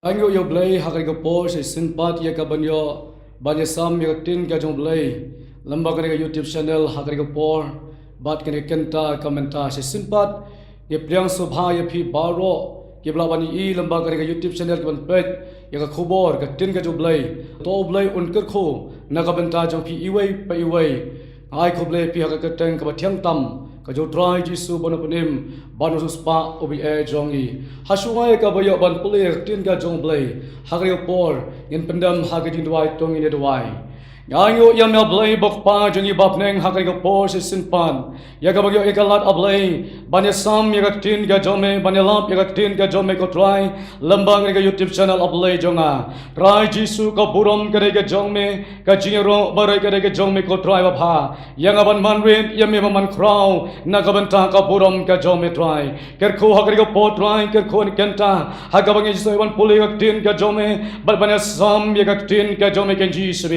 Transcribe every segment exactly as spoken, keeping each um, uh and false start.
Ngi ïoh ïa U Blei ha kane ka por, shisien pat ïa ka ban ïoh ban ïasam ïa ka ktien ka jong U Blei lyngba kane ka YouTube channel ha kane ka por, bad kane ka kynta ka mynta. Shisien pat ngi pdiang sngewbha ïa phi baroh kiba lah ban ïohi lyngba kane ka YouTube channel, ki ban peit ïa ka khubor ka ktien ka jong U Blei. To U Blei un kyrkhu na ka bynta jong phi iwei pa iwei. Nga ai khublei ïa phi ha ka kyrteng kaba thiang tam ka jong U Trai Jisu ba nongpynim bad nongsiewspah uba ïeit jong ngi. Ha shuwa ïa kaba ïoh ban pule ïa ka ktien ka jong U Blei ha kane ka por, ngin pyndem ha ka jingduwai. To ngin ïa duwai. Nga ai nguh ïa me A Blei ba U Kpa jong ngi ba ha bneng, ha kane ka por shisien pat ïa kaba ngi ïoh ïa ka lad A Blei ban ïasam ïa ka ktien ka jong me, ban ïalap ïa ka ktien ka jong me ko Trai, lyngba kane ka YouTube channel A Blei jong nga. Trai Jisu, ka burom ka dei ka jong me, ka jingïaroh baroh ka dei ka jong me ko Trai babha. Ïa nga ban man rit, ïa me ban man khraw na ka bynta ka burom ka jong me Trai. Kyrkhu ha kane ka por Trai, kyrkhu ha kane ka kynta ha kaba ngi ju sdang ban pule ïa ka ktien ka jong me bad ban ïasam ïa ka ktien ka jong me, ko Jisu,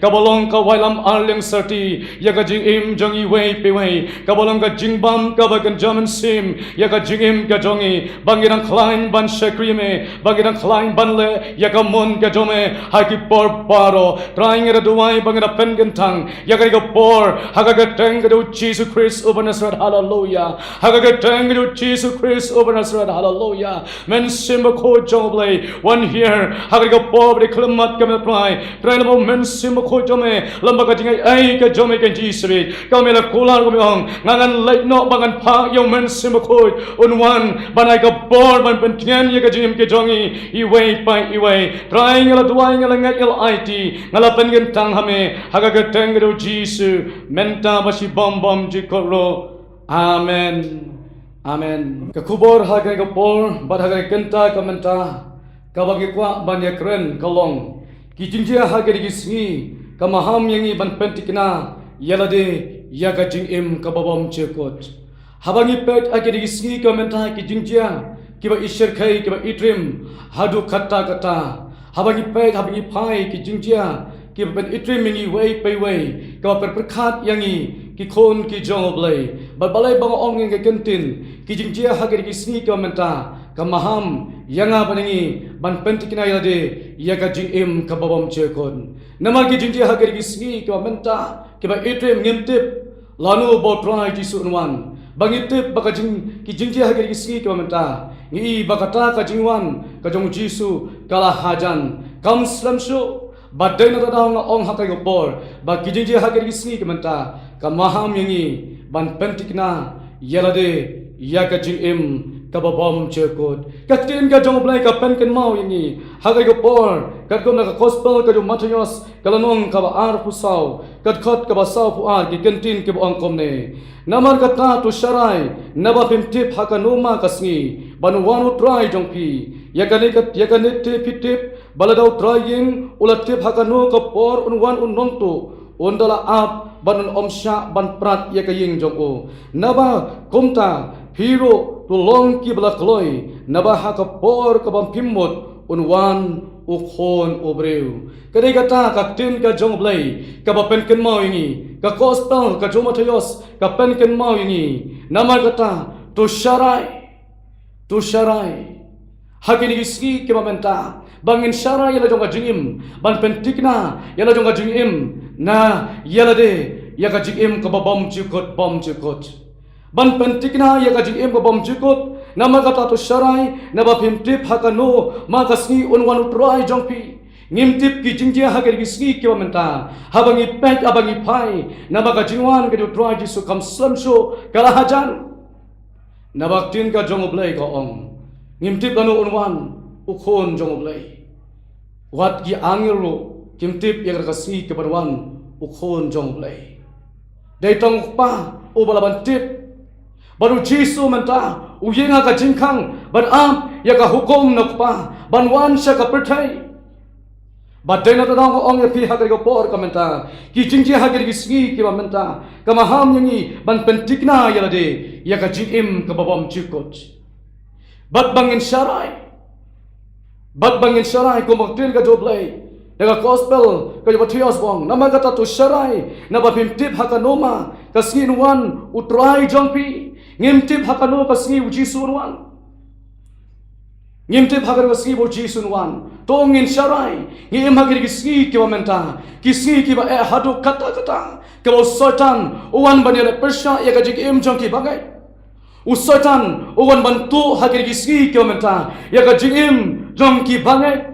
kaba long ka wailam arliang syrti ïa ka jingim jong iwei pa iwei, kaba long ka jingbam kaba kynja mynsiem ïa ka jingim ka jong ngi, ba ngi dang khlaiñ ban shakri me, ba ngi dang khlaiñ ban leh ïa ka mon ka jong me ha ki por baroh. Trai, ngi da duwai ba ngi da pynkyntang ïa kane ka por ha ka kyrteng ka jong U Jisu Khrist uba Nasareth. Haleluya. Ha ka kyrteng ka jong U Jisu Khrist uba Nasareth. Haleluya. Mynsiem Bakhuid jong U Blei, wan hiar ha kane ka por ba dei khlem mat ka me Trai. Trai, lyngba U Mynsiem Bakhuid jong me, lyngba ka jingaiei ka jong me, ko Jisu, ka me la kular, ka me ong, nga ngan leit noh ba ngan phah ïa U Mynsiem Bakhuid un wan ban ai ka bor ban pyntngen ïa ka jingim ka jong ngi iwei pa iwei. Trai, nga la duwai, nga la ngeit, nga la aiti, nga la pynkyntang ha me ha ka kyrteng ka jong U Jisu, mynta bad shibun bymjukut ruh. Amen. Amen. Ka khubor ha kane ka por bad ha kane ka kynta ka mynta kaba ngi kwah ban ïakren ka long, ki jingjia ha kine ki sngi ka maham ïa ngi ban pyntikna ïa lade ïa ka jingim kaba bymjukut. Haba ngi peit ha kine ki sngi ka mynta, ki jingjia kiba i shyrkhei, kiba i triem haduh katta katta. Haba ngi peit, haba ngi phai ki jingjia kiba pyni triem ïa ngi iwei pa iwei, kaba pyrkhat ïa ngi ki khun ki jong U Blei. Bad balei ba nga ong ïa ka kyntien ki jingjia ha kine ki sngi kiba mynta ka maham ïa nga bad ïa ngi ban pyntikna ïa lade ïa ka jingim kaba bymjukut. Namar ki jingjia ha kine ki sngi kiba mynta kiba i triem, ngim tip lano ba U Trai Jisu un wan. Ba ngi tip ba ka jing, ki jingjia ha kine ki sngi kiba mynta, ngi i ba kata ka jingwan ka jong U Jisu ka la hajan. Kam slem shuh. Bad dei na kata daw nga ong ha kane ka por ba ki jingjia ha kine ki sngi kiba mynta ka maham ïa ngi ban pyntikna ïa lade ïa ka jingim kaba bymjukut. Ka ktien ka jong U Blei ka pynkynmaw ïa ngi ha kane ka por katkum na ka Gospel ka jong u Mathaios, ka lynnong kaba arphew saw, ka dkhot kaba sawphew ar, ki kyntien kiba ong kumne: Namar kata to sharai, naba phim tip ha kano ma ka sngi ban wan U Trai jong phi. Ïa kane ka, ïa kane te phi tip ba lada U Trai ïing u la tip ha kano ka por un wan U Nongtuh, un da la ap bad un ym shah ban prat ïa ka ïing jong u. Naba kumta phi ruh to long kiba la kloi, naba ha ka por kaba phim mut un wan U Khun u briew. Ka dei kata ka ktien ka jong U Blei kaba pynkynmaw ïa ngi. Ka Gospel ka jong u Mathaios ka pynkynmaw ïa ngi. Namar kata to sharai, to sharai ha kine ki sngi kiba mynta ba ngin sharai ïa la jong ka jingim, ban pyntikna ïa la jong ka jingim na ïa lade ïa ka jingim kaba bymjukut, bymjukut. Ban pyntikna ïa ka jingim kaba bymjukut. Namar kata to sharai, naba phim tip ha kano ma ka sngi un wan U Trai jong phi. Ngim tip ki jingjia ha kine ki sngi kiba mynta. Haba ngi peit, haba ngi phai, naba ka jingwan ka jong U Trai Jisu kam slem shuh, ka la hajan. Naba ka ktien ka jong U Blei ka ong, ngim tip lano un wan U Khun jong U Blei. Wat ki angel ruh kim tip ïa kata ka sngi kaban wan U Khun jong U Blei. Dei tang U Kpa uba la ban tip. Bad U Jisu mynta u ïeng ha ka jingkhang ban ap ïa ka hukum na U Kpa ban wan sha ka pyrthei. Bad dei na kata daw nga ong ïa phi ha kane ka por ka mynta, ki jingjia ha kine ki sngi kiba mynta ka maham ïa ngi ban pyntikna ïa lade ïa ka jingim kaba bymjukut. Bad ba ngin sharai, bad ba ngin sharai, kumba ka ktien ka jong U Blei na ka Gospel ka jong u Mathaios ba ong, namar kata to sharai, naba phim tip ha kano ma ka sngi un wan U Trai jong phi. Ngim tip ha kano ka sngi U Jisu un wan. Ngim tip ha kane ka sngi ba u Jisu un wan. To ngin sharai, ngi im ha kine ki sngi kiba mynta, ki sngi kiba eh haduh katta katta, kaba u Soitan u wan ban ïaleh pyrshah ïa ka jingim jong ki bangeit. U Soitan u wan ban tuh ha kine ki sngi kiba mynta ïa ka jingim jong ki bangeit,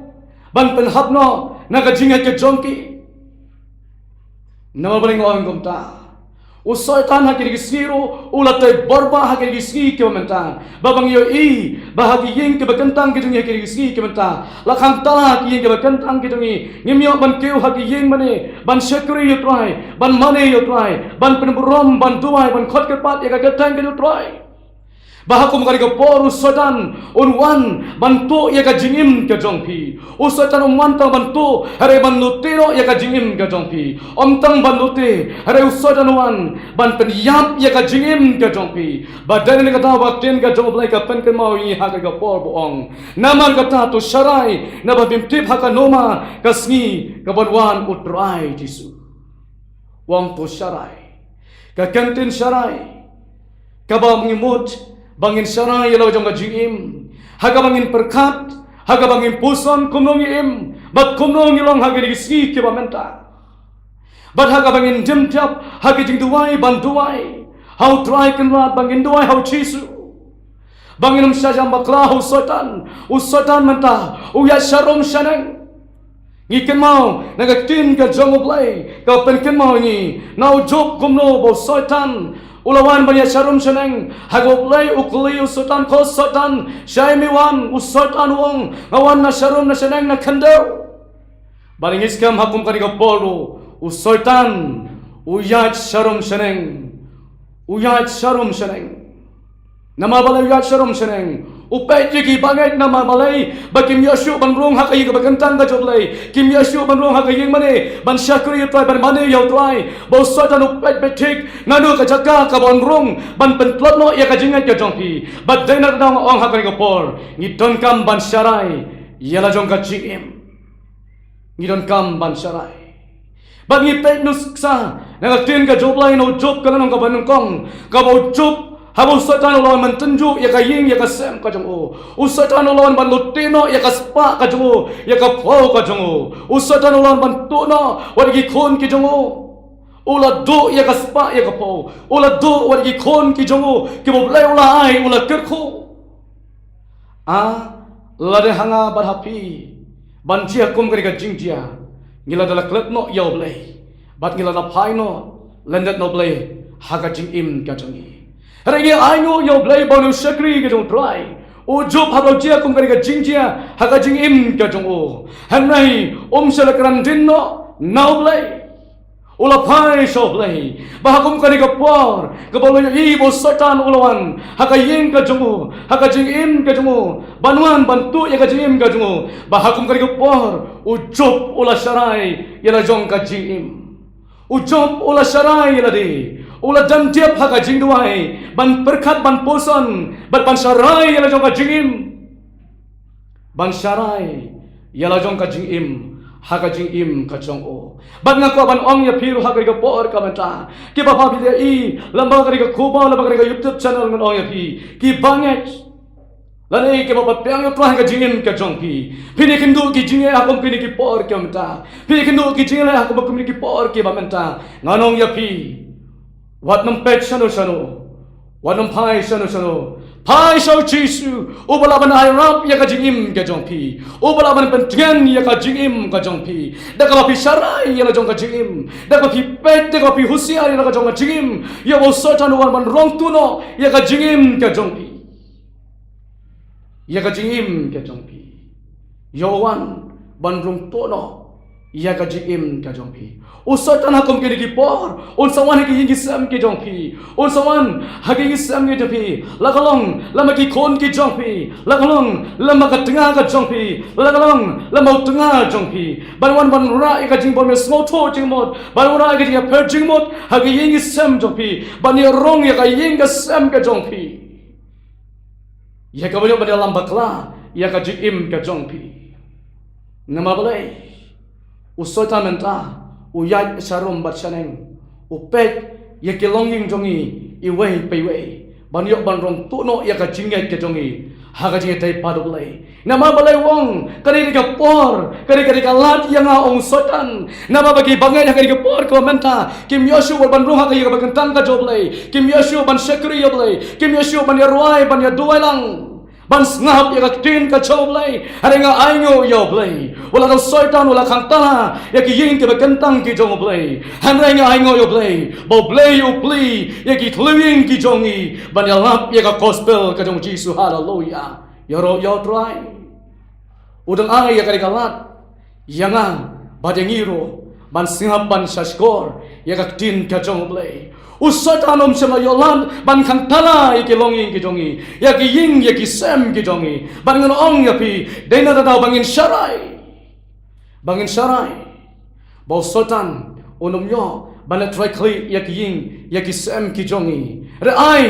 ban pynhap noh na ka jingngeit ka jong ki. Namar balei nga ong kumta? U Soitan ha kine ki sngi ruh u la tei borbah ha kine ki sngi kiba mynta, ba ban ïohi ba ha ki ïing kiba kyntang ki jong ngi ha kine ki sngi kiba mynta, la kham tala ki ïing kiba kyntang ki jong ngi, ngim ïoh ban kiew ha ki ïing mane ban shakri ïa u Trai, ban mane ïa u Trai, ban pynburom, ban duwai, ban khot kyrpad ïa ka kyrteng ka jong u Trai. Ba ha kum kane ka por u Soitan un wan ban tuh ïa ka jingim ka jong phi. U Soitan um wan tang ban tuh, hynrei ban lute noh ïa ka jingim ka jong phi. Um tang ban lute, hynrei u Soitan un wan ban pynïap ïa ka jingim ka jong phi. Ba dei na kata ba ka ktien ka jong U Blei ka pynkynmaw ïa ngi ha kane ka por ba ong, namar kata to sharai, naba phim tip ha kano ma ka sngi kaban wan u Trai Jisu. U ong to sharai. Ka kyntien sharai, kaba ngi mut ba ngin sharai ïa la jong ka jingim, ha kaba ngin pyrkhat, ha kaba ngin puson kumno ngi im bad kumno ngi long ha kine ki sngi kiba mynta. Bad ha kaba ngin jemtiap ha ki jingduwai ban duwai ha u Trai Kynrad, ba ngin duwai ha u Jisu, ba ngin ym shah jam bakla ha u Soitan. U Soitan mynta u ïaid sharum shaneng. Ngi kynmaw na ka ktien ka jong U Blei ka pynkynmaw ïa ngi na u Job kumno ba u Soitan u la wan ban ïaid sharum shaneng. Haba U Blei u kylli u Soitan, ko Soitan, shaei me wan? U Soitan u ong, nga wan na sharum na shaneng na khyndew. Bad ngi skhem ha kum kane ka por ruh u Soitan u ïaid sharum shaneng. U ïaid sharum shaneng. Namar balei u ïaid sharum shaneng? U peit ïa ki bangeit. Namar balei? Ba kim ïoh shuh ban rung ha ka ïing kaba kyntang ka jong U Blei. Kim ïoh shuh ban rung ha ka ïing mane ban shakri ïa u Trai, ban mane ïa u Trai. Ba u Soitan u peit beit thik nano ka jaka kaban rung ban pyntlot noh ïa ka jingngeit ka jong phi. Bad dei na kata nga ong ha kane ka por, ngi donkam ban sharai ïa la jong ka jingim. Ngi donkam ban sharai. Bad ngi peit nuksa na ka ktien ka jong U Blei na u Job ka lynnong kaba nyngkong, kaba u Job, haba u Soitan u la wan ban tynjuh ïa ka ïing ïa ka sem ka jong u, u Soitan u la wan ban lute noh ïa ka spah ka jong u, ïa ka phew ka jong u. U Soitan u la wan ban tuh noh wat ïa ki khun ki jong u. U la duh ïa ka spah ïa ka phew, u la duh wat ïa ki khun ki jong u kiba U Blei u la ai, u la kyrkhu. A, lada ha nga bad ha phi ban jia kum kane ka jingjia, ngi la da la klet noh ïa U Blei bad ngi la da phai noh lyndet na U Blei ha ka jingim ka jong ngi. Hynrei ngi ainguh ïa U Blei ba u shakri ka jong u Trai. U Job haba u jia kum kane ka jingjia ha ka jingim ka jong u, hynrei um shah la kren dien noh na U Blei. U la phai sha U Blei. Ba ha kum kane ka por kaba u la ïohi ba u Soitan u la wan ha ka ïing ka jong u, ha ka jingim ka jong u, ban wan ban tuh ïa ka jingim ka jong u, ba ha kum kane ka por u Job u la sharai ïa la jong ka jingim. U Job u la sharai ïa lade. U la dang dep ha ka jingduwai ban pyrkhat, ban puson bad ban sharai ïa la jong ka jingim. Ban sharai ïa la jong ka jingim ha ka jingim ka jong u. Bad nga kwah ban ong ïa phi ruh ha kane ka por ka mynta, kiba phi la ïohi lem bad kane ka khubor, lem bad kane ka YouTube channel, ngan ong ïa phi, ki bangeit lane kiba pdiang ïa u Trai ha ka jingim ka jong phi, phin ïakynduh ki jingeh ha kum kine ki por ka mynta. Phin ïakynduh ki jingeh ha kum kine ki por kiba mynta. Ngan ong ïa phi, wat nym peit shano shano. Wat nym phai shano shano. Phai sha u Jisu, uba lah ban ai rap ïa ka jingim ka jong phi, uba lah ban pyntngen ïa ka jingim ka jong phi. Da kaba phi sharai ïa la jong ka jingim, da kaba phi peit, da kaba phi husiar ïa la jong ka jingim, ïa ba u Soitan u wan ban rung tuh noh ïa ka jingim ka jong phi. Ïa ka jingim ka jong phi. Ïa u wan ban rung tuh noh ïa ka jingim ka jong phi. U Soitan ha kum kine ki por un sa wan ha ki ïing ki sem ki jong phi. Un sa wan ha ki ïing ki sem ki jong phi. La ka long lem bad ki khun ki jong phi. La ka long lem bad ka tnga ka jong phi. La ka long lem bad u tnga jong phi. Ban wan ban rah ïa ka jingbym ïasngewthuh jingmut. Ban wan rah ïa ka jingïapher jingmut ha ki ïing ki sem jong phi. Ban ïarung ïa ka ïing ka sem ka jong phi. Ïa kaba ïoh ban ïalam bakla ïa ka jingim ka jong phi. Namar balei? U Soitan mynta u ïaid sharum bad shaneng. U peit ïa ki longïing jong ngi iwei pa iwei. ban ïoh ban rung tuh noh ïa ka jingngeit ka jong ngi ha ka jingïadei bad U Blei. Namar balei u ong, ka dei ka por, ka dei ka dei ka lad ïa nga, ong Soitan. Namar ba ki bangeit ha ka dei ka por kaba mynta kim ïoh shuh ban rung ha ka ïa kaba kyntang ka jong U Blei, kim ïoh shuh ban shakri ïa U Blei, kim ïoh shuh ban ïa rwai, ban ïa duwai lang, ban sngap ïa ka ktien ka jong U Blei. Hynrei nga ainguh ïa U Blei, u la dang Soitan u la khang tala ïa ki ïing kiba kyntang ki jong U Blei. Hynrei nga ainguh ïa U Blei ba U Blei u plie ïa ki thliew ïing ki jong ngi ban ïalap ïa ka gospel ka jong U Jisu. Haleluya. Ïaroh ïa U Trai. U dang ai ïa ka dei ka lad ïa nga bad ïa ngi ruh ban sngap, ban shahshkor ïa ka ktien ka jong U Blei. U Soitan um shym la ïoh lad ban khang tala ïa ki longïing ki jong ngi, ïa ki ïing, ïa ki sem ki jong ngi. Bad ngan ong ïa phi, dei na kata ba ngin sharai, ba ngin sharai ba u Soitan un ym ïoh ban leh trai khlieh ïa ki ïing, ïa ki sem ki jong ngi. Hynrei ai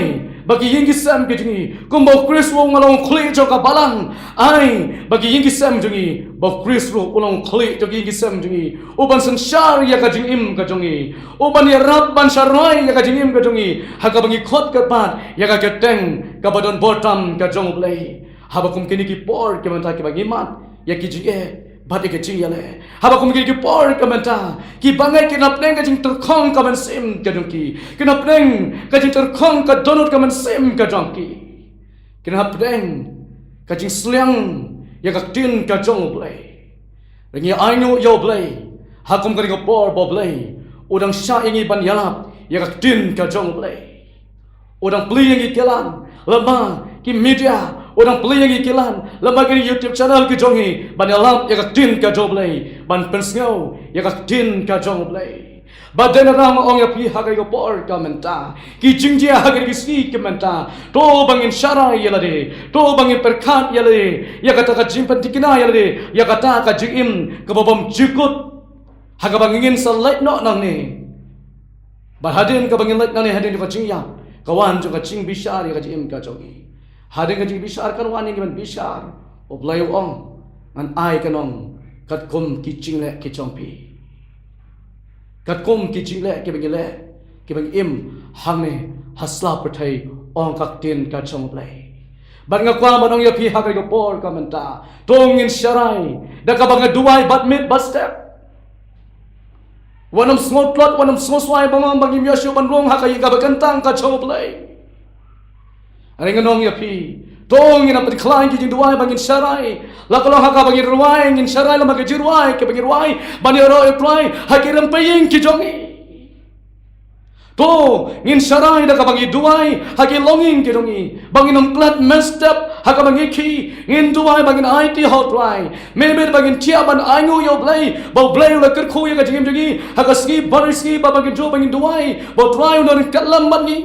ba ki ïing ki sem ki jong ngi, kumba U Khrist ruh u long u khlieh jong ka balang, ai ba ki ïing ki sem jong ngi, ba U Khrist ruh u long u khlieh jong ki ïing ki sem jong ngi, u ban synshar ïa ka jingim ka jong ngi, u ban ïarap ban sharai ïa ka jingim ka jong ngi ha kaba ngi khot kyrpad ïa ka kyrteng kaba don bor tam ka jong U Blei. Haba kum kine ki por ki mynta kiba ngi mad ïa ki jingeh bad ïa ki jingïaleh, haba kum kine ki por ki mynta ki bangeit kin hapdeng ka jingtyrkhong ka mynsiem ka jong ki, kin hapdeng ka jingtyrkhong ka dohnud ka mynsiem ka jong ki, kin hapdeng ka jingsliang ïa ka ktien ka jong U Blei. Hynrei ngi ainguh ïa U Blei ha kum kane ka por ba U Blei u dang shah ïa ngi ban ïalap ïa ka ktien ka jong U Blei. U dang plie ïa ngi kilan lyngba ki media, u dang plie ïa ngi kilan lyngba ki YouTube channel ki jong ngi ban ïalap ïa ka ktien ka jong U Blei, ban pynsngew ïa ka ktien ka jong U Blei. Bad dei na kata nga ong ïa phi ha kane ka por ka mynta, ki jingjia ha kine ki sngi ki mynta, to ba ngin sharai ïa lade, to ba ngin pyrkhat ïa lade ïa kata ka jingpynthikna ïa lade ïa kata ka jingim kaba bym jukut ha kaba ngin sa leit noh nangne. Bad hadien kaba ngin leit nangne, hadien jong ka jingïap ka wan jong ka jingbishar ïa ka jingim ka jong ngi. Hadien ka jingbishar kan wan ïa ngi ban bishar. U Blei u ong, ngan ai ka nong katkum ki jingleh ki jong phi, katkum ki jingleh kiba ngi leh, kiba ngi im hangne ha sla pyrthei, ong ka ktien ka jong U Blei. Bad nga kwah ban ong ïa phi ha kane ka por ka mynta, to ngin sharai da kaba ngi duwai bad miet bad step. Wat nym sngewtlot, wat nym sngewswai ban ong ba ngim ïoh shuh ban rung ha ka ïing kaba kyntang ka jong U Blei. Hynrei ngan ong ïa phi, to ngin ym pynkhlaiñ ki jingduwai ba ngin sharai, la ka long ha kaba ngin rwai, ngin sharai lyngba ki jingrwai kiba ngin rwai ban ïaroh ïa U Trai ha ki rympei ïing ki jong ngi. To ngin sharai da kaba ngi duwai ha ki longïing ki jong ngi, ba ngin ym klet mynstep ha kaba ngi khih. Ngin duwai ba ngin aiti ha U Trai, mynmiet ba ngin thiah ban ainguh ïa U Blei ba U Blei u la kyrkhu ïa ka jingim jong ngi ha ka sngi barit sngi, ba ba ngin ju ba ngin duwai ba U Trai un don ryngkat lem bad ngi.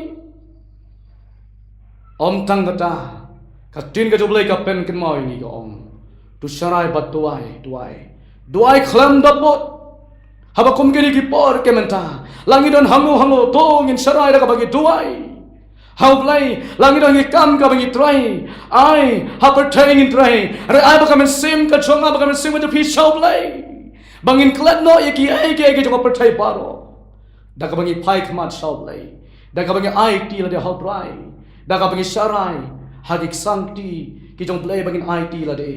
Ym tang kata, ka ktien ka jong U Blei ka pynkynmaw ïa ngi, ka ong, to sharai bad duwai, duwai, duwai khlem da pud. Haba kum kine ki por ki mynta, la ngi don hangne hangne, to ngin sharai da kaba ngi duwai ha U Blei. La ngi don ha ki kam kaba ngi trei, ai ha pyrthei ngin trei, hynrei ai ba ka mynsiem ka jong nga, ba ka mynsiem ka jong phi sha U Blei, ba ngin klet noh ïa kiei kiei ki jong ka pyrthei baroh da kaba ngi phai khmat sha U Blei, da kaba ngi aiti lade ha U Trai, da kaba ngi sharai ha ki ksangti ki jong U Blei, ba ngin aiti lade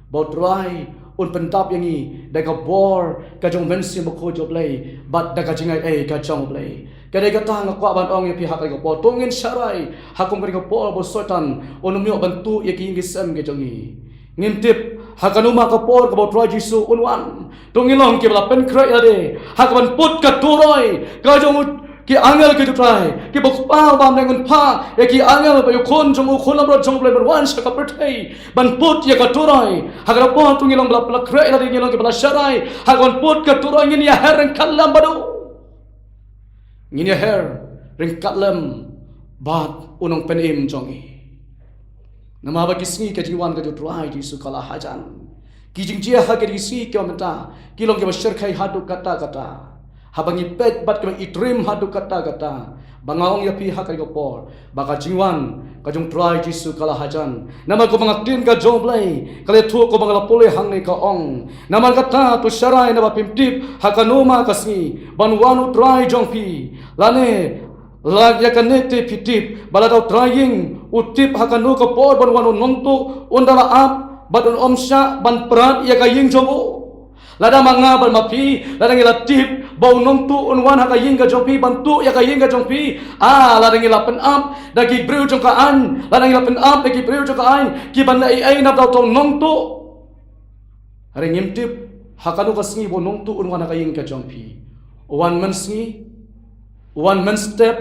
ba U Trai un pyndap ïa ngi da ka bor ka jong U Mynsiem Bakhuid jong U Blei bad da ka jingai ei ka jong U Blei. Ka dei kata nga kwah ban ong ïa phi ha kane ka por, to ngin sharai ha kum kane ka por ba u Soitan un ym ïoh ban tuh ïa ki ïing ki sem ki jong ngi. Ngin tip ha kano ma ka por kaba U Trai Jisu un wan, to ngin long kiba la pynkhreh ïa lade ha kaban put ka turoi ka jong u, ki angel ki jong U Trai, kiba U Kpa ba ha bneng un phah ïa ki angel bad ïa u Khun jong u, Khun langbrot jong U Blei, ban wan sha ka pyrthei ban put ïa ka turoi. Ha kata ka por to ngin long ba la pynkhreh ïa lade, ngin long kiba la sharai ha kaban put ka turoi, ngin ïaher ryngkat lem bad u. Ngin ïaher ryngkat lem bad u Nongpynim jong ngi. Namar ba ki sngi ka jingwan ka jong U Trai Jisu ka la hajan. Ki jingjia ha kine ki sngi ki mynta ki long kiba shyrkhei haduh katta katta. Haba ngi peit bad kiba itrim haduh katta katta, ba nga ong ïa phi ha kane ka por ba ka jingwan ka jong U Trai Jisu ka la hajan. Namar kumba ka ktien ka jong U Blei ka la ïathuh, kumba nga la pule hangne, ka ong, namar kata to sharai, naba phim tip ha kano ma ka sngi ban wan U Trai jong phi, lane La ïa kane te phi tip, ba lada u trai ïing u tip ha kano ka por ban wan u nongtuh, un da la ap bad un ym shah ban prat ïa ka ïing jong u. Lada ma nga bad ma phi, lada ngi la tip ba u nongtuh un wan ha ka ïing ka jong phi ban tuh ïa ka ïing ka jong phi, ah, lada ngi la pynap da ki briew jong ka aiñ, lada ngi la pynap da ki briew jong ka aiñ, ki ban da ei ei na bynta uto u nongtuh. Hynrei ngim tip ha kano ka sngi ba u nongtuh un wan ha ka ïing ka jong phi. U wan mynsngi, u wan mynstep,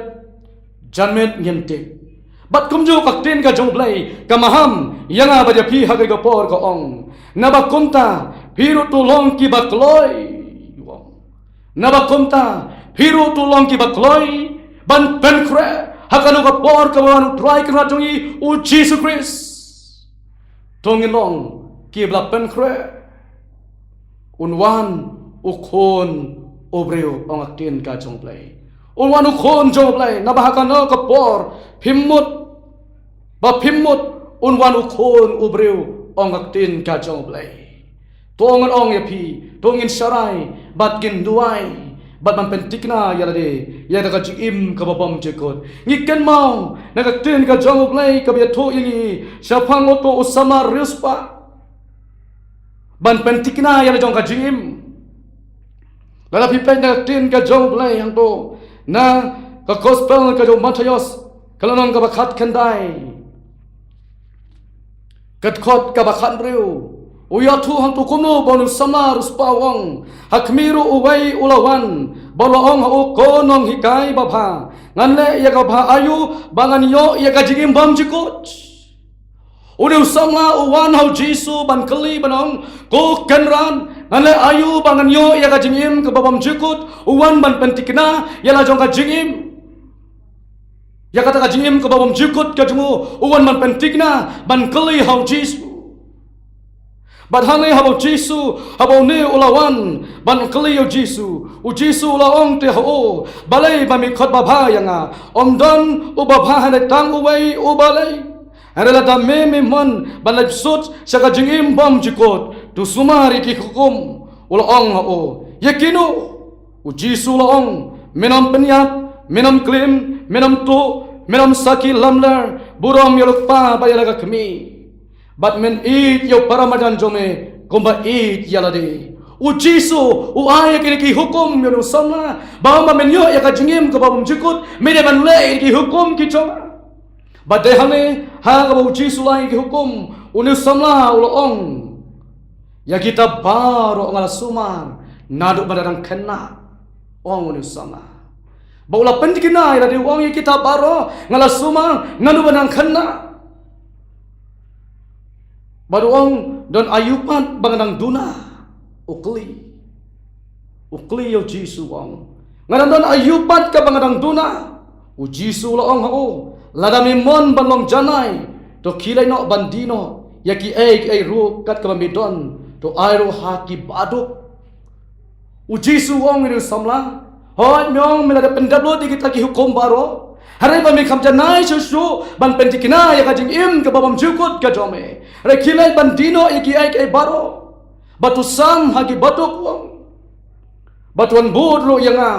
janmiet ngim tip. Bad kumjuh ka ktien ka jong U Blei ka maham ïa nga bad ïa phi ha kane ka por, ka ong: Naba kumta phi ruh to long kiba kloi. Naba kumta phi ruh to long kiba kloi ban pynkhreh ha kano ka por kaba wan u Trai Kynrad jong ngi u Jisu Khrist. To ngin long kiba la pynkhreh. Un wan u Khun u briew, ong ka ktien ka jong U Blei. Un wan u Khun jong U Blei, naba ha kano ka por phim mut, ba phim mut, un wan u Khun u briew, ong ka ktien ka jong U Blei. To ngin ong ïa phi, to ngin sharai bad ngin duwai bad ban pynthikna ïa lade ïa ka jingim kaba bymjukut. Ngi kynmaw na ka ktien ka jong U Blei kaba ïathuh ïa ngi shaphang uto u samla riewspah ban pynthikna ïa la jong ka jingim. Lada phi peit na ka ktien ka jong U Blei hangto na ka Gospel ka jong u Mathaios, ka lynnong kaba khatkhyndai, ka dkhot kaba khathynriew, u ïathuh hangto kumno ba une u samla riewspah u ong ha khmih ruh uwei u la wan bad u la ong ha u, Ko nonghikai babha, ngan leh ïa kaba bha aïu ba ngan ïoh ïa ka jingim bymjukut? Une u samla u wan ha u Jisu ban kylli ban ong, Ko Kynrad, ngan leh aïu ba ngan ïoh ïa ka jingim kaba bymjukut? U wan ban pynthikna ïa la jong ka jingim. Ïa kata ka jingim kaba bymjukut ka jong u, u wan ban pynthikna ban kylli ha u Jisu. Bad hangne haba u Jisu, haba une u la wan ban kylli ïa u Jisu, u Jisu u la ong te ha u, Balei ba me khot babha ïa nga? Ym don u babha, hynrei tang uwei u balei. Hynrei lada me me mon ban leit bsut sha ka jingim bymjukut, to sumar ïa ki hukum. U la ong ha u, Ïa kino? U Jisu u la ong, Men ym pynïap, men ym klim, men ym tuh, men ym sakhi lamler, burom ïa la u kpa bad ïa la ka kmie, bad men ïeit ïa u para marjan jong me kumba ïeit ïa lade. U Jisu u ai ïa kine ki hukum ïa une u samla ba, ba men ïoh ïa ka jingim kaba bymjukut, me dei ban leh ïa ki hukum ki jong nga. Bad dei hangne ha kaba u Jisu u la ai ïa ki hukum, une u samla u la ong, Ïa kita baroh nga la sumar naduh ba nga dang khynnah, ong une u samla. Ba u la pynthikna ïa lade, u ong, Ïa kita baroh nga la sumar naduh ba nga dang khynnah. Bad u ong, Don aïu pat ba nga dang duna? U kylli. U kylli ïa u Jisu, u ong, Nga dang don aïu pat kaba nga dang duna? U Jisu u la ong ha u, Lada me mon ban long janai, to khie leit noh ban die noh ïa kiei kiei ruh kat kaba me don, to ai ruh ha ki baduk. U Jisu u ong ïa une u samla, Hooid, me ong me la dep pyndep lut ïa kita ki hukum baroh, hynrei ba me kham janai shuh shuh ban pynthikna ïa ka jingim kaba bymjukut ka jong me, hynrei khie leit ban die noh ïa kiei kiei baroh, bad to sam ha ki baduk, u ong, bad to wan bud ruh ïa nga.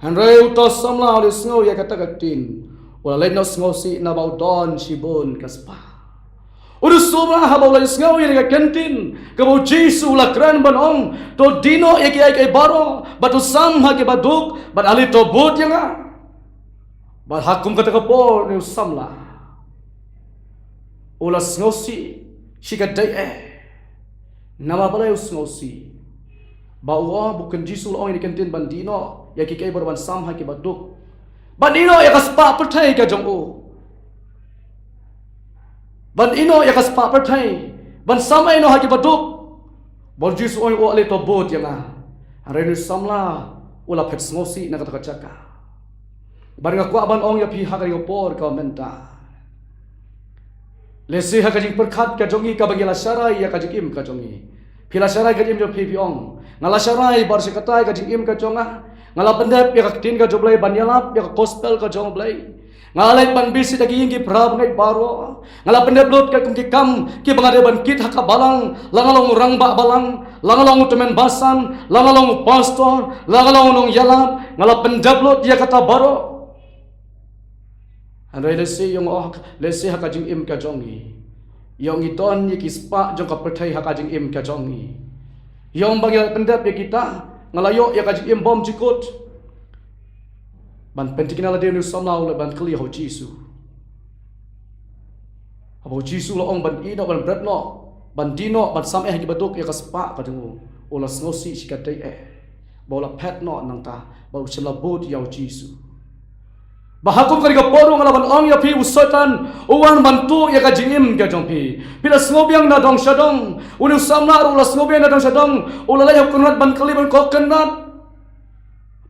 Hynrei uta u samla u la sngew ïa kata ka ktien, u la leit noh sngewsih naba u don shibun ka spah. Une u samla haba u la sngew ïa kane ka ktien kaba u Jisu u la kren ban ong, To die noh ïa kiei kiei baroh, bad to sam ha ki baduk, bad ale to bud ïa nga, bad ha kum kata ka por une u samla u la sngewsih shikatdei eh. Namar balei u sngewsih? Ba u ong, ba u Jisu u la ong ïa kane ka ktien ban die noh ïa kiei kiei baroh, ban sam ha ki baduk, ban die noh ïa ka spah pyrthei ka jong u, ban die noh ïa ka spah pyrthei, ban sam ei noh ha ki baduk. Bad u Jisu u ong, Ale to bud ïa nga. Hynrei une u samla u la phet sngewsih na kata ka jaka. Bad nga kwah ban ong ïa phi ha kane ka por kaba mynta, lehse ha ka jingpyrkhat ka jong ngi kaba ngi la sharai ïa ka jingim ka jong ngi, phi la sharai ka jingim jong phi, phi ong, Nga la sharai baroh shi katta ïa ka jingim ka jong nga. Nga la pyndep ïa ka ktien ka jong U Blei, ban ïalap ïa ka gospel ka jong U Blei. Nga la leit ban bishit ha ki ïing ki para bangeit baroh. Nga la pyndep lut katkum ki kam kiba nga dei ban kit ha ka balang, la nga long u rangbah balang, la nga long u tymmen basan, la nga long u pastor, la nga long u nongïalap. Nga la pyndep lut ïa kata baroh. Hynrei lehse ïa ngi, oh, lehse ha ka jingim ka jong ngi, ïa ngi don ïa ki spah jong ka pyrthei ha ka jingim ka jong ngi. Ïa ngi ba ngi la pyndep ïa kita, nga la ïoh ïa ka jingim bymjukut. Ban pynthikna lade, une u samla u la ban kylli ha u Jisu. Haba u Jisu u la ong ban ïeh noh, ban bret noh, ban die noh, ban sam eh ha ki baduk ïa ka spah ka jong u, u la sngewsih shikatdei eh ba u la phet noh nangta, ba u shym la bud ïa u Jisu. Ba ha kum kane ka por ruh nga la ban ong ïa phi, u Soitan u wan ban tuh ïa ka jingim ka jong phi. Phi la sngewbiang na dong sha dong. Une u samla ruh u la sngewbiang na dong sha dong. U la leit ha u Kynrad ban kylli, ban, ko Kynrad,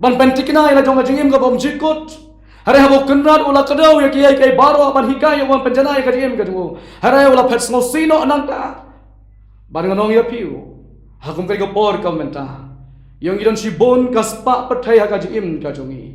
ban pynthikna ïa la jong ka jingim ka bymjukut. Hynrei haba u Kynrad u la kdew ïa kiei kiei baroh ban hikai ïa u ban pynjanai ïa ka jingim ka jong u, hynrei u la phet sngewsih noh nangta. Bad ngan ong ïa phi ruh, ha kum kane ka por ka mynta, ïa ngi don shibun ka spah pyrthei ha ka jingim ka jong ngi.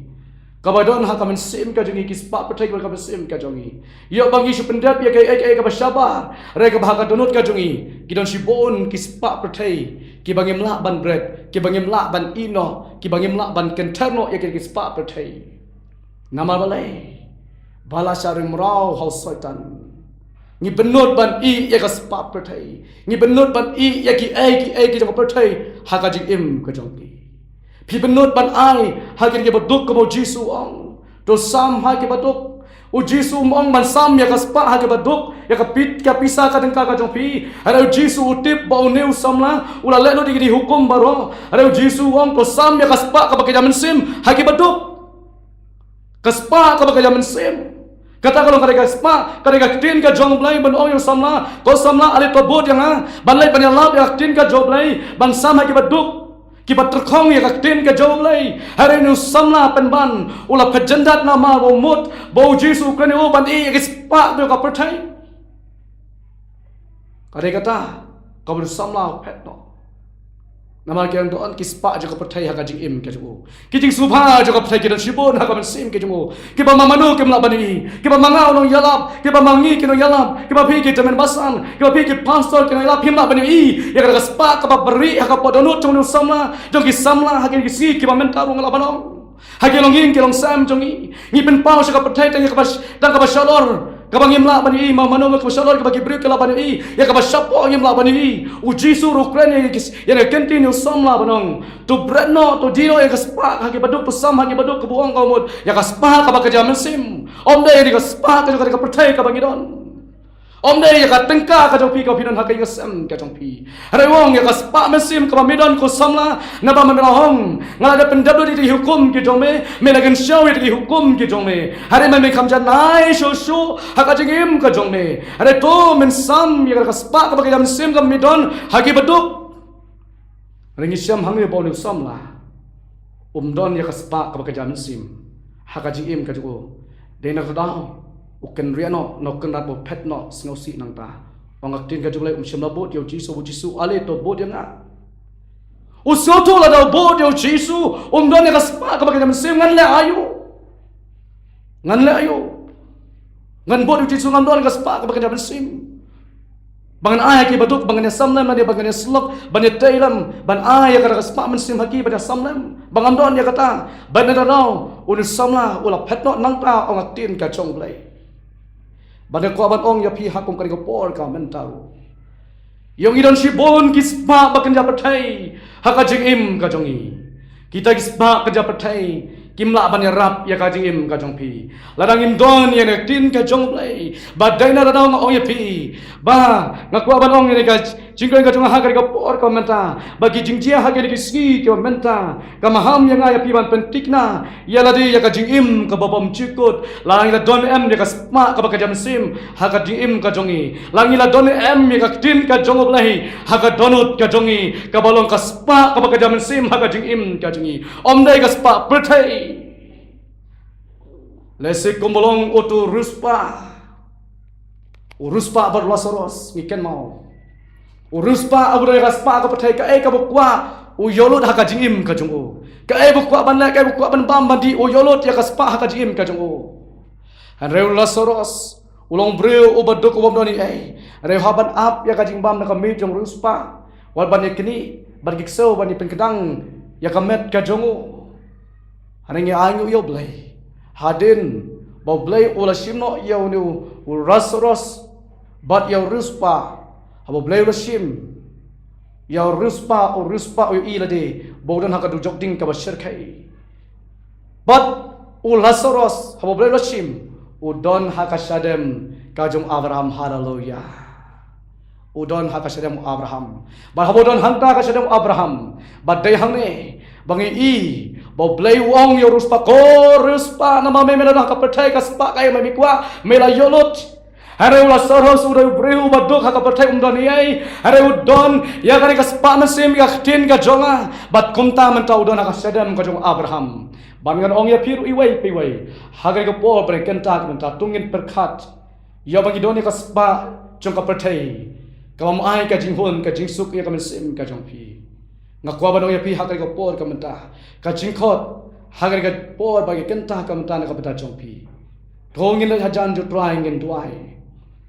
Kaba don ha ka mynsiem ka jong ngi, ki spah pyrthei kiba ha ka mynsiem ka jong ngi. Ïa ba ngi shu pyndep ïa kaei kaei kaba shabar, hynrei kaba ha ka dohnud ka jong ngi ki don shibun ki spah pyrthei kiba ngim lah ban bret, kiba ngim lah ban ïeh noh, kiba ngim lah ban kynthei noh ïa ki, ki spah pyrthei. Namar balei? Ba la shah rimraw ha u Soitan. Ngi bynnud ban ïeh ïa ka spah pyrthei. Ngi bynnud ban ïeh ïa kiei kiei ki jong ka pyrthei ha ka jingim ka jong ngi. Phi bynnud ban ai ha ki, ki baduk, kumba u Jisu u ong, to sam ha ki baduk. U Jisu um ong ban sam ïa ka spah ha ki baduk, ïa ka pit, ka pisa, ka tyngka ka jong phi. Hynrei u Jisu u tip ba une u samla u la leh lut ïa ki hukum baroh. Hynrei u Jisu u ong to sam ïa ka spah kaba kynja mynsiem ha ki baduk. Ka spah kaba kynja mynsiem. Kata ka long kata ka spah, kata ka ktien ka jong u Blei ban ong ïa u samla, ko samla, ale to bud ïa nga ban leit ban ïalap ïa ka ktien ka jong u Blei, ban sam ha ki baduk kiba tyrkhong ïa ka ktien ka jong u Blei. Hynrei une u samla pynban u la phet jyndat namar ba u mut ba u Jisu u kren ïa u ban ïeh ïa ki spah jong ka pyrthei. Ka dei kata kaba une u samla u phet noh. Namar ki dang don ki spah jong ka pyrthei ha ka jingim ka jong u. Ki jingsngewbha jong ka pyrthei ki don shibun ha ka mynsiem ka jong u, kiba ma mano kim lah ban ïohi, kiba ma nga u nongïalap, kiba ma ngi ki nongïalap, kiba phi ki tymmen basan, kiba phi ki pastor ki nongïalap, phim lah ban ïohi ïa kata ka spah kaba bri ha ka dohnud jong une u samla, jong ki samla ha kine ki sngi kiba mynta ruh nga lah ban ong. Ha ki longïing ki longsem jong ngi, ngi pynpaw sha ka pyrthei tang ïa kaba sh-, tang kaba shalor, kaba ngim lah ban ïohi, ma mano kaba shalor kaba ki briew ki lah ban ïohi, ïa kaba shapoh ngim lah ban ïohi. U Jisu ruh u kren ïa ki s-, ïa kane ka ktien une u samla ban ong, to bret noh, to die noh ïa ka spah ha ki baduk, to sam ha ki baduk, kaba u ong ka mut ïa ka spah kaba kynja mynsiem. Ym dei ïa ka spah ka jong ka pyrthei kaba ngi don. Ym dei ïa ka tyngka ka jong phi kaba phi don ha ka ïing ka sem ka jong phi. Hynrei u ong ïa ka spah mynsiem kaba me don ko samla, naba mynta la ong, nga la dep pyndep lut ïa ki hukum ki jong me, me la kynshew ïa ki hukum ki jong me. Hynrei me, me kham janai shuh shuh ha ka jingim ka jong me. Hynrei to men sam ïa ka spah kaba kynja mynsiem kaba me don ha ki baduk. Hynrei ngi shem hangne ba une u samla um don ïa ka spah kaba kynja mynsiem ha ka jingim ka jong u. Dei na kata daw u kynriah noh, na u Kynrad ba u phet noh, sngewsih nangta. Ong ka ktien ka jong u Blei um shym la bud ïa u Jisu, u Jisu, ale to bud ïa nga. U sngewthuh lada u bud ïa u Jisu um don ïa ka spah kaba kynja mynsiem, ngan leh aïu? Ngan leh aïu? Ngan bud ïa u Jisu, ngan don ïa ka spah kaba kynja mynsiem. Ba ngan ai ha ki baduk, ba ngan ïa sam lem, lane ba ngan ïa slok, ban ïa tei lem, ban ai ïa kata ka spah mynsiem ha ki, ban ïa sam lem. Ba ngam don ïa kata. Bad na kata daw une u samla u la phet noh nangta, ong ka ktien ka jong u Blei. Bad nga kwah ban ong ïa phi ha kum kane ka por ka mynta ruh, ïa ngi don shibun ki spah ba kynja pyrthei ha ka jingim ka jong ngi. Kita ki spah kynja pyrthei kim lah ban ïarap ïa ka jingim ka jong phi lada ngim don ïa kane ka ktien ka jong u Blei. Bad dei na kata daw nga ong ïa phi, ba nga kwah ban ong ïa kane ka jingkren ka jong nga ha kane ka por ka mynta, ba ki jingjia ha kine ki sngi kiba mynta ka maham ïa nga ïa phi ban pynthikna ïa lade ïa ka jingim kaba bymjukut. La ngi la don em ïa ka spah kaba kynja mynsiem ha ka jingim ka jong ngi? La ngi la don em ïa ka ktien ka jong u Blei ha ka dohnud ka jong ngi, kaba long ka spah kaba kynja mynsiem ha ka jingim ka jong ngi? Ym dei ka spah pyrthei. Lehse kumba long uto u riewspah, u riewspah bad u Lasaros, ngi kynmaw. U riewspah haba u don ïa ka spah ka pyrthei, kaei kaba u kwah u ïoh lut ha ka jingim ka jong u. Kaei ba u kwah ban leh, kaei ba u kwah ban bam ban dih, u ïoh lut ïa ka spah ha ka jingim ka jong u. Hynrei u Lasaros u long u briew uba duk, uba ym don ei ei. Hynrei u hap ban ap ïa ka jingbam na ka miej jong u riewspah, wat ban ïa knieh, ban ïa ksew, ban ïa pynkdang ïa ka met ka jong u. Hynrei ngi ainguh ïa u Blei, hadien Ba U Blei u la shim noh ïa une u Lasaros bad ïa u riewspah. Haba U Blei u la shim ïa u riewspah, u riewspah u ïohi lade ba u don ha ka dujok ding kaba shyrkhei. Bad u Lasaros, haba U Blei u la shim, u don ha ka shadem ka jong u Abraham. Haleluya. U don ha ka shadem u Abraham. Bad haba u don hangta ka shadem u Abraham, bad dei hangne ba ngi i ba U Blei u ong ïa u riewspah, ko riewspah, namar me me la don ha ka pyrthei ka spah ka ïing, me kwah, me la ïoh lut. Hynrei u Lasaros u dei u briew uba duk ha ka pyrthei, um don ei ei. Hynrei u don ïa kane ka spah mynsiem ïa ka ktien ka jong nga. Bad kumta mynta u don ha ka shadem ka jong u Abraham. Bad ngan ong ïa phi ruh iwei pa iwei ha kane ka por, ba ngi kynta ka mynta, to ngin pyrkhat. Ïa ba ngi don ïa ka spah jong ka pyrthei, kaba ym ai ka jinghun ka jingsuk ïa ka mynsiem ka jong phi. Nga kwah ban ong ïa phi ha kane ka por ka mynta, ka jingkhot ha kane ka por ba ngi kynta ka mynta na ka bynta jong phi. To ngin leit hajan jong U Trai, ngin duwai.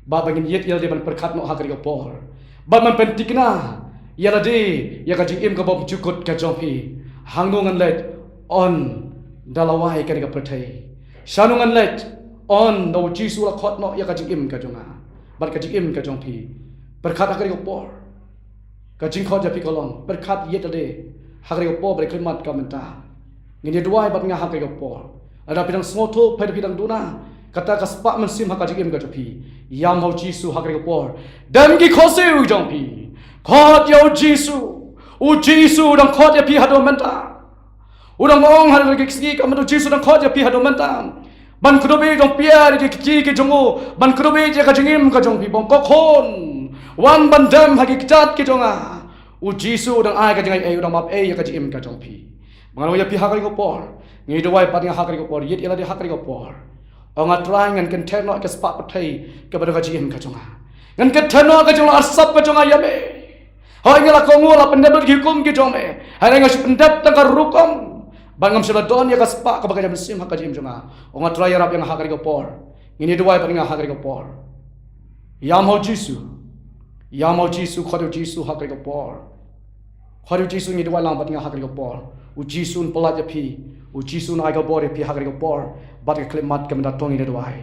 Bad ba ngin ïit ïa lade ban pyrkhat noh ha kane ka por, bad ban pynthikna ïa lade ïa ka jingim kaba bymjukut ka jong phi. Hangno ngan leit, on da lawei kane ka pyrthei? Shano ngan leit, on da U Jisu la khot noh ïa ka jingim ka jong nga bad ka jingim ka jong phi? Pyrkhat ha kane ka por. Ka jingkhot ïa phi ka long, pyrkhat ïit lade ha kane ka por, bad khlem mat ka mynta. Ngin ïa duwai bad nga ha kane ka por. Lada phi dang sngewthuh, phi, phi dang duna kata ka spah mynsiem ha ka jingim ka jong phi, ïam ha U Jisu ha kane ka por. Dem ki khohsiew jong phi, khot ïa U Jisu. U Jisu u dang khot ïa phi haduh mynta. U dang ong ha ki sngi ka mynta, U Jisu u dang khot ïa phi haduh mynta ban kdup ïa ki jingpyni ki kti ki jong u, ban kdup ïa ka jingim ka jong phi. Bad ko khun, wan ban dem ha ki kjat ki jong nga. U Jisu u dang ai ka jingaiei, u dang map ei ïa ka jingim ka jong phi. Bad ngan ong ïa phi ha kane ka por, ngi duwai bad nga ha kane ka por, ïit ïa lade ha kane ka por. Ong, A Trai, ngan kynther noh ïa ka spah pyrthei kaba don ha ka jingim ka jong nga. Ngan kynther noh ïa ka jinglong arsap ka jong nga ïa me. Hooid, nga la kohnguh, la pyndep lut ïa ki hukum ki jong me. Hynrei nga shu pyndep tang ka rukom. Bad ngam shym la don ïa ka spah kaba ka jaid mynsiem ha ka jingim jong nga. Ong, A Trai, ïarap ïa nga ha kane ka por. Ngin ïa duwai bad nga ha kane ka por. Ïam ha U Jisu. Ïam ha U Jisu, khot ïa U Jisu ha kane ka por. Khot ïa U Jisu, ngi duwai lang bad nga ha kane ka por. U Jisu un pyllait ïa phi. U Jisu un ai ka bor ïa phi ha kane ka por. Bad ka khlem mat ka mynta, to ngin ïa duwai.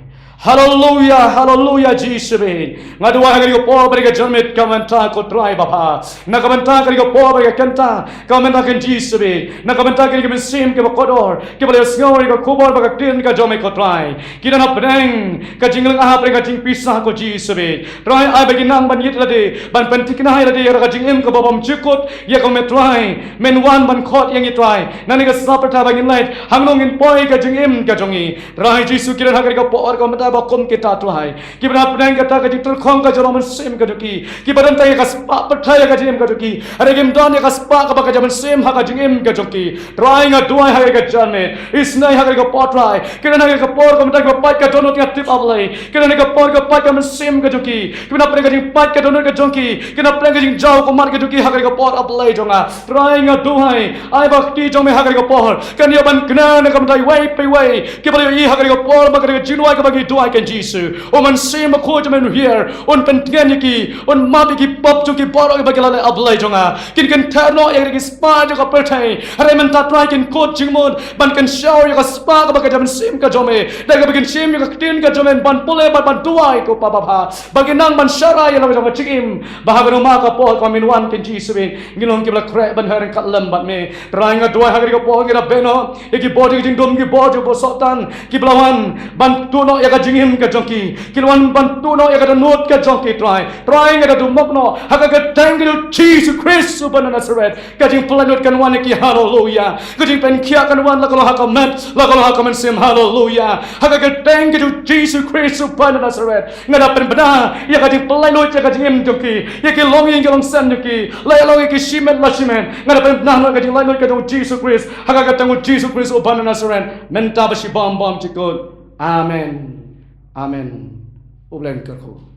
Haleluya, haleluya, Jisu bad nga duwai ha kane ka por bad ka janmiet ka mynta, ko Trai Baba. Na ka bynta kane ka por bad ka kynta ka mynta, ko Jisu bad na ka bynta kane ka mynsiem kaba kordor, kiba la ïohsngew ïa ka khubor bad ka ktien ka jong me, ko Trai. Ki don hapdeng ka jinglyngngoh, hapdeng ka jingpisa, ko Jisu bad Trai, ai ba kin nang ban ïit lade, ban pynthikna ïa lade ïa ka jingim kaba bymjukut ïa ka me, Trai. Men wan ban khot ïa ngi, Trai. Nangne ka sap pyrthei ba ngin leit, hangno ngin poi ka jingim ka jong ngi? Trai Jisu, ki don ha kane ka por ka mynta ba kum kita, Trai, kiba don hapdeng kata ka jingtyrkhong ka jinglong mynsiem ka jong ki, kiba don tang ïa ka spah pyrthei ha ka jingim ka jong ki. Hynrei kim don ïa ka spah kaba ka jaid mynsiem ha ka jingim ka jong ki. Trai, nga duwai ha kane ka janmiet, isynei ha kane ka por, Trai, ki don ha kane ka por ka mynta kiba pait ka dohnud, nga tip, A Blei, ki don ha kane ka por ka pait ka mynsiem ka jong ki, kiba don hapdeng ka jingpait ka dohnud ka jong ki, ki don hapdeng ka jingjaw khmat ka jong ki ha kane ka por, A Blei jong nga. Trai, nga duwai, ai ba ka kti jong me ha kane ka por kan ïoh ban kna na ka bynta iwei pa iwei kiba la ïohi ha kane ka por bad kane ka jingduwai kaba ngi duwai, ko Jisu. U Mynsiem Bakhuid jong me un hiar, un pyntngen ïa ki, un map ïa ki pop jong ki baroh kiba ki la leh, A Blei jong nga. Kin kynther noh ïa ki spah jong ka pyrthei, hynrei mynta, Trai, kin kut jingmut ban kynshew ïa ka spah kaba ka jaid mynsiem ka jong me, da kaba kin shim ïa ka ktien ka jong me ban pule bad ban duwai, ko Baba. Ba kin nang ban sharai ïa la ka jong ka jingim, ba ha kano ma ka por kaba men wan, ko Jisu bad ngin long kiba la khreh ban heh ryngkat lem bad me. Trai, nga duwai ha kane ka por, ngi da beh noh ïa ki bor jong ka jingdum, ki bor jong u Soitan, kiba la wan ban tuh noh ïa ka jingim ka jong ki, ki la wan ban tuh noh ïa ka dohnud ka jong ki, Trai. Trai, nga da dumok noh ha ka kyrteng ka jong u Jisu Khrist uba na Nasareth. Ka jingpyllait lut kan wan ïa ki, haleluya. Ka jingpynkhiah kan wan, la ka long ha ka met, la ka long ha ka mynsiem, haleluya. Ha ka kyrteng ka jong u Jisu Khrist uba na Nasareth, nga da pynbna ïa ka jingpyllait lut ïa ka jingim jong ki, ïa ki longïing ki longsem jong ki, la ïa long ïa ki shimet la shimet, nga da pynbna noh ïa ka jinglait lut ka jong u Jisu Khrist, ha ka kyrteng u Jisu Khrist uba na Nasareth, mynta bad shibun bymjukut. Amen. Amen. U Blei un kyrkhu.